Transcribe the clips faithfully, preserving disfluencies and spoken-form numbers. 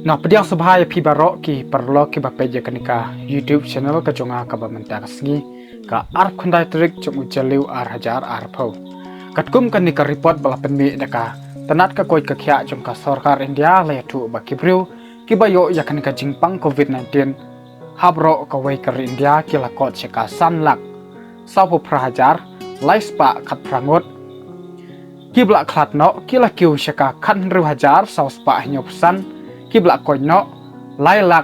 Nga pdiang sngewbha ïa phi baroh ki paralok kiba peit ïa kane ka YouTube channel ka jong nga kaba mynta ka sngi ka arphew khyndai tarik jong u Jylliew ar hajar arphew. Katkum kane ka report ba la pynmih da ka tnat ka koit ka khiah jong ka sorkar India la ïathuh ba ki briew kiba ïoh ïa kane ka jingpang covid nineteen ha baroh kawei ka ri India ki la kot sha ka san lak sawphew phra hajar lai spah khatphra ngut. Kiba la khlad noh ki la kiew sha ka khathynriew hajar saw spah hynñiewphew san. Kiba la koit noh lai lak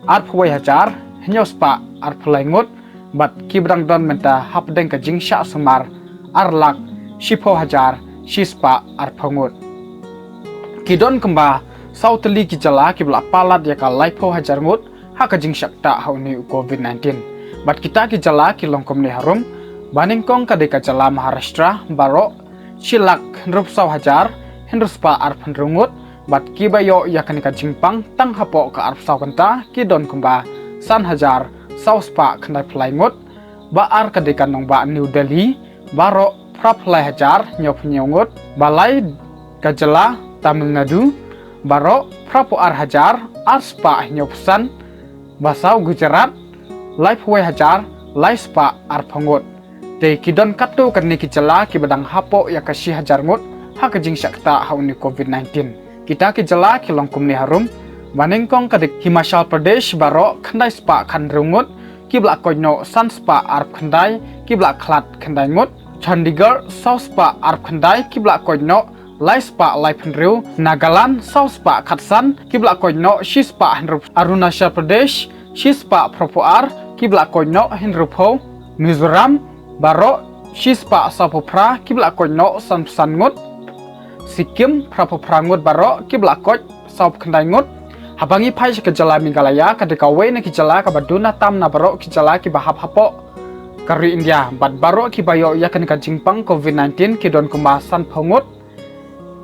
arphew wei hajar hynñiew spah arphew lai ngut. Bad kiba dang don mynta hapdeng ka jingshah sumar ar lak shiphew hajar shi spah arphew ngut. Ki don kumba saw tylli ki jylla kiba la palat ïa ka laiphew hajar ngut ha ka jingshah ktah ha une u covid nineteen. Bad kita ki jylla ki long kumne harum, ba nyngkong ka dei ka jylla Maharashtra baroh shi lak hynriewphew saw hajar hynriew spah arphew hynriew ngut. Bad kiba ïoh ïa kane ka jingpang tang hapoh ka arphew saw kynta ki don kumba san hajar saw spah khyndaiphew lai ngut. Ba ar ka dei ka nongbah New Delhi baroh phraphew lai hajar hynñiewphew hynñiew ngut. Ba lai ka jylla Tamil Nadu baroh phraphew ar hajar ar spah hynñiewphew san. Ba saw Gujarat laiphew wei hajar lai spah arphew ngut. Te ki don katto katne ki jylla kiba dang hapoh ïa ka shi hajar ngut ha ka jingshah ktah ha une covid nineteen. Kita ki jylla ki long kumne harum, ba nyngkong ka dei Himachal Pradesh baroh khyndai spah khathynriew ngut. Kiba la koit noh san spah arphew khyndai. Kiba la khlad khyndai ngut. Chandigarh saw spah arphew khyndai. Kiba la koit noh lai spah laiphew hynriew. Nagaland saw spah khatsan. Kiba la koit noh shi spah hynriew. Arunachal Pradesh shi spah phraphew ar. Kiba la koit noh hynriewphew. Mizoram baroh shi spah sawphew phra. Kiba la koit noh sanphew san ngut. Sikkim phraphew phra ngut baroh. Kiba la koit sawphew khyndai ngut. Haba ngi phai sha ka jylla Meghalaya ka dei kawei na ki jylla kaba duna tam na baroh ki jylla kiba hap hapoh ka ri India. Bad baroh kiba ïoh ïa kane ka jingpang covid nineteen ki don kumba sanphew ngut.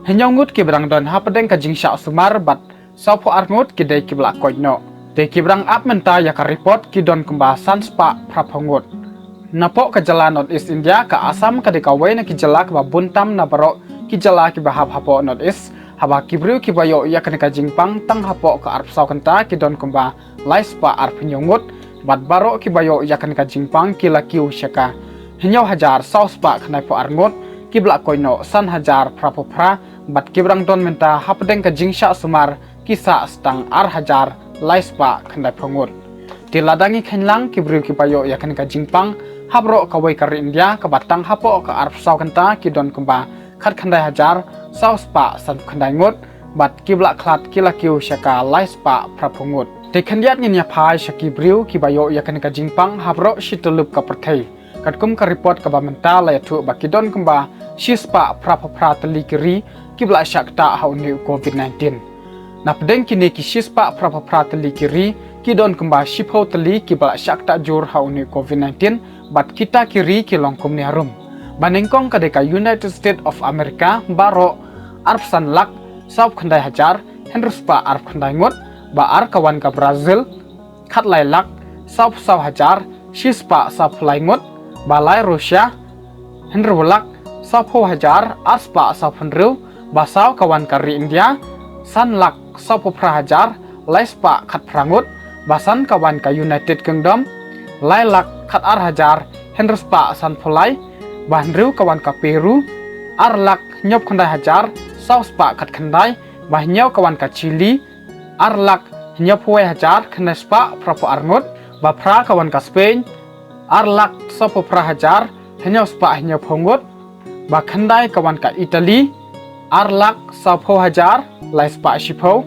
Hynñiew ngut kiba dang don hapdeng ka jingshah sumar bad sawphew ar ngut ki dei kiba la koit noh. Te kiba dang ap mynta ïa ka report ki don kumba san spah phraphew ngut. Napoh ka jylla North East India ka Assam ka dei kawei na ki jylla kaba bun tam na baroh ki jylla kiba hap hapoh North East. Haba ki briew kiba ïoh ïa kane ka jingpang tang hapoh ka arphew saw kynta ki don kumba lai spah arphew hynñiew ngut. Bad baroh kiba ïoh ïa kane ka jingpang ki la kiew sha ka hynñiew hajar saw spah khyndaiphew ar ngut. Kiba la koit noh san hajar phraphew phra. Bad kiba dang don mynta hapdeng ka jingshah sumar ki sah tang ar hajar lai spah khyndaiphew ngut. Te lada ngi kheiñ lang ki briew kiba ïoh ïa kane ka jingpang ha baroh kawei ka ri India kaba tang hapoh ka arphew saw kynta ki don kumba khatkhyndai hajar saw spah sanphew khyndai ngut. Bad kiba la khlad ki la kiew sha ka lai spah phraphew ngut. Te khyndiat ngin ïa phai sha ki briew kiba ïoh ïa kane ka jingpang ha baroh shi tyllup ka pyrthei. Katkum ka report kaba mynta la ïathuh ba ki don kumba shi spah phraphew phra tylli ki ri kiba la shah ktah ha une u covid nineteen. Napdeng kine ki shi spah phraphew phra tylli ki ri ki don kumba shiphew tylli kiba la shah ktah jur ha une u covid nineteen. Bad kita ki ri ki long kumne harum. Ba nyngkong ka dei ka United States of America baroh arphew san lak sawphew khyndai hajar hynriew spah arphew khyndai ngut. Ba ar ka wan ka Brazil khatlai lak sawphew saw hajar shi spah sawphew lai ngut. Ba lai Russia hynriew lak sawphew hajar ar spah sawphew hynriew. Ba saw ka wan ka ri India san lak sawphew phra hajar lai spah khatphra ngut. Ba san ka wan ka United Kingdom lai lak khatar hajar hynriew spah sanphew lai. Ba hynriew ka wan ka Peru ar lak hynñiewphew khyndai hajar saw spah khatkhyndai. Ba hynñiew ka wan ka Chile ar lak hynñiewphew wei hajar khyndai spah phraphew ar ngut. Ba phra ka wan ka Spain ar lak sawphew phra hajar hynñiew spah hynñiewphew ngut. Ba khyndai ka wan ka Italy ar lak sawphew hajar lai spah shiphew.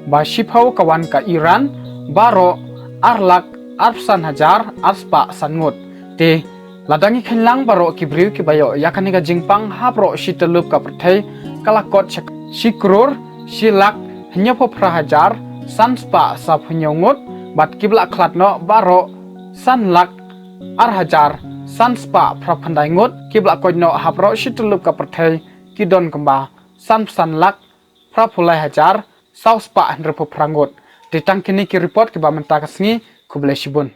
Ba shiphew ka wan ka Iran baroh ar lak arphew san hajar ar spah san ngut. Te lada ngi kheiñ lang baroh ki briew kiba ïoh ïa kane ka jingpang ha baroh shi tyllup ka pyrthei ka la kot sha shi kror shi lak hynñiewphew phra hajar san spah sawphew hynñiew ngut. Bad kiba la khlad noh baroh san lak ar hajar san spah phraphew khyndai ngut. Kiba la koit noh ha baroh shi tyllup ka pyrthei ki don kumba sanphew san lak phraphew lai hajar saw spah hynriewphew phra ngut. Te tang kine ki report kiba mynta ka sngi. Khublei shibun.